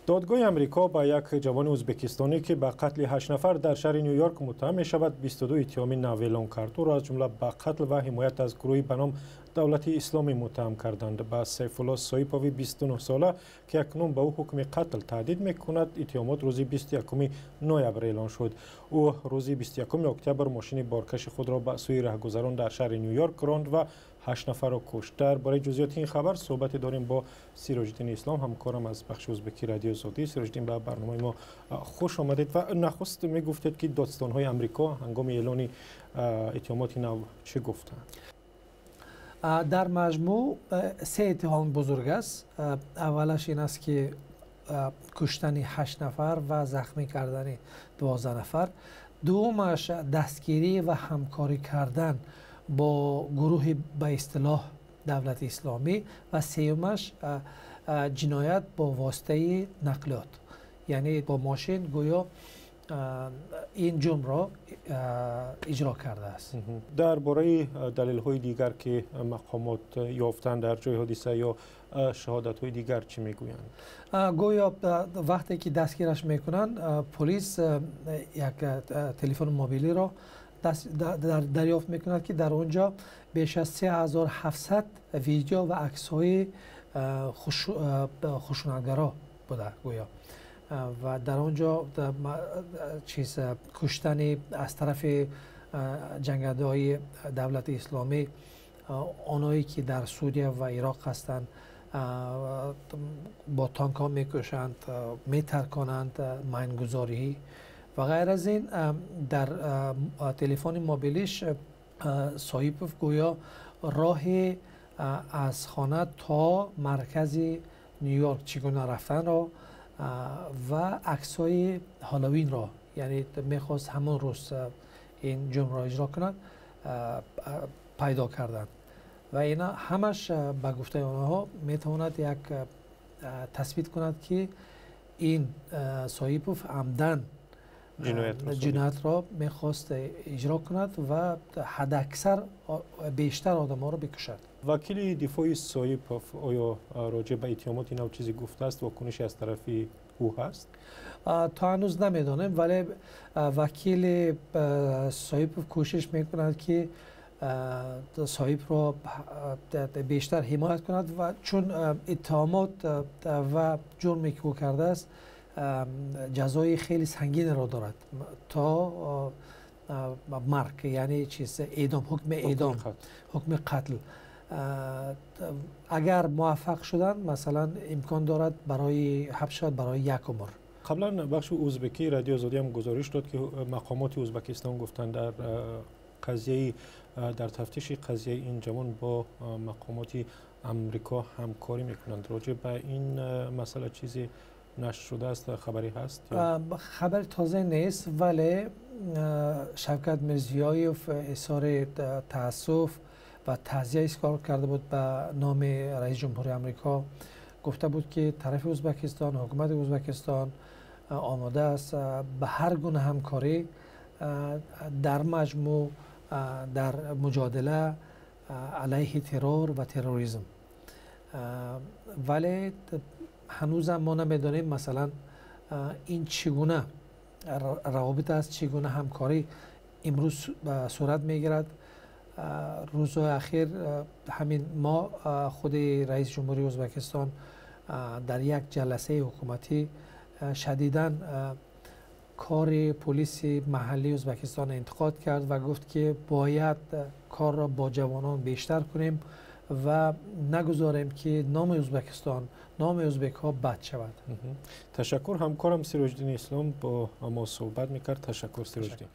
Додгоҳи Амрико ба як ҷавони ӯзбекистонӣ, ки ба қатли 8 нафар дар шаҳри Ню-Йорк муттаҳам мешавад, 22 иттиҳоми нав эълон кард. Ӯро аз ҷумла ба қатл ва ҳимоят аз гурӯҳи ба ном Давлати Исломӣ муттаҳам карданд. Ба Сайфулло Соипови 29-сола, ки акнун ба ӯ ҳукми қатл таҳдид мекунад, иттиҳомот рӯзи 21 ноябр эълон шуд. Ӯ рӯзи 21 октябр мошини боркаши худро ба сӯи раҳгузарон дар шаҳри Ню-Йорк ронд ва 8 нафарро кушт. Дар бораи ҷузъиёти ин хабар суҳбате дорем бо Сироҷиддин Ислом, ҳамкорам аз бахши ӯзбекии Радиои Озодӣ. Сироҷиддин, ба барномаи мо хуш омадед ва нахуст мегуфтед, ки додстонҳои Амрико ҳангоми эълони иттиҳомоти нав чӣ гуфтанд? Дар маҷмӯъ се иттиҳом бузург аст. Аввалаш ин аст, ки куштани 8 нафар ва захмӣ кардани 12 нафар. Дуввумаш дастгирӣ ва ҳамкорӣ кардан бо гурӯҳи ба истилоҳ Давлати Исломӣ ва сеюмаш ҷиноят бо воситаи нақлиёт, яъне бо мошин гӯё ин ҷурмро иҷро кардааст. Дар бораи далелҳои дигар, ки мақомот ёфтанд дар ҷои ҳодиса, ё шаҳодатҳои дигар чӣ мегӯянд? Гӯё вақте ки дастгираш мекунанд, полис як телефони мобилиро дарёфт мекунад, ки дар он ҷо беш аз 3700 видео ва аксҳои хушунатгаро буда гӯё. Ва дар он ҷо чиз куштани аз тарафи ҷангадаҳои Давлати Исломӣ, оное ки дар Сурия ва Ироқ ҳастанд, бо танкҳо мекушанд, метарконанд, майнгузорӣ ва ғайр аз ин. Дар телефони мобилиш Соипов гӯё роҳи аз хона то маркази Ню-Йорк чӣ гуна рафтанро ва аксҳои Ҳаллоуинро, яъне мехост ҳамон рӯз ин ҷурмро иҷро кунад, пайдо карданд. Ва ина ҳамаш ба гуфтаи онҳо метавонад як тасбит кунад, ки ин Соипов амдан ҷиноятро мехост иҷро кунад ва ҳадаксар бештар одамҳоро бикушад. Вакили дифои Соипов оё роҷеъ ба иттиҳомоти нав чизе гуфтааст? Вокунише аз тарафи ӯ ҳаст? То ҳанӯз намедонем, вале вакили Соипов кӯшиш мекунад, ки Соибро бештар ҳимоят кунад, ва чун иттиҳомот ва ҷурме ки ӯ кардааст ҷазои хеле сангинеро дорад, то марг, яъне чиз эъдом, ҳукми эъдом, ҳукми қатл. Агар муваффақ шуданд, масалан, имкон дорад барои ҳабс шавад барои як умр. Қаблан бахши ӯзбекии Радиои Озодӣ ҳам гузориш дод, ки мақомоти Ӯзбекистон гуфтанд, дар қазияи дар тафтиши қазияи ин ҷавон бо мақомоти Амрико ҳамкорӣ мекунанд. Роҷеъ ба ин масъала чизе нашр шудааст, хабаре ҳаст? Хабари тоза нест, вале Шавкат Мирзиёев изҳори таассуф ва таъзия изҳор карда буд ба номи раиси ҷумҳури Амрико. Гуфта буд, ки тарафи Ӯзбекистон, ҳукумати Ӯзбекистон омода аст ба ҳар гуна ҳамкорӣ, дар маҷмӯъ дар муҷодила алайҳи террор ва терроризм. Вале ҳанӯзам мо намедонем, масалан, ин чӣ гуна равобит аст, чӣ гуна ҳамкорӣ имрӯз сурат мегирад. Рӯзҳои ахир, ҳамин мо, худи раиси ҷумҳури Ӯзбекистон дар як ҷаласаи ҳукуматӣ шадидан кори полиси маҳаллии Ӯзбекистон интиқод кард ва гуфт, ки бояд корро бо ҷавонон бештар кунем ва нагузорем, ки номи Ӯзбекистон, номи ӯзбекҳо бад шавад. Ташаккур. Ҳамкорам Сироҷиддин Ислом бо мо суҳбат мекард. Ташаккур, Сироҷиддин.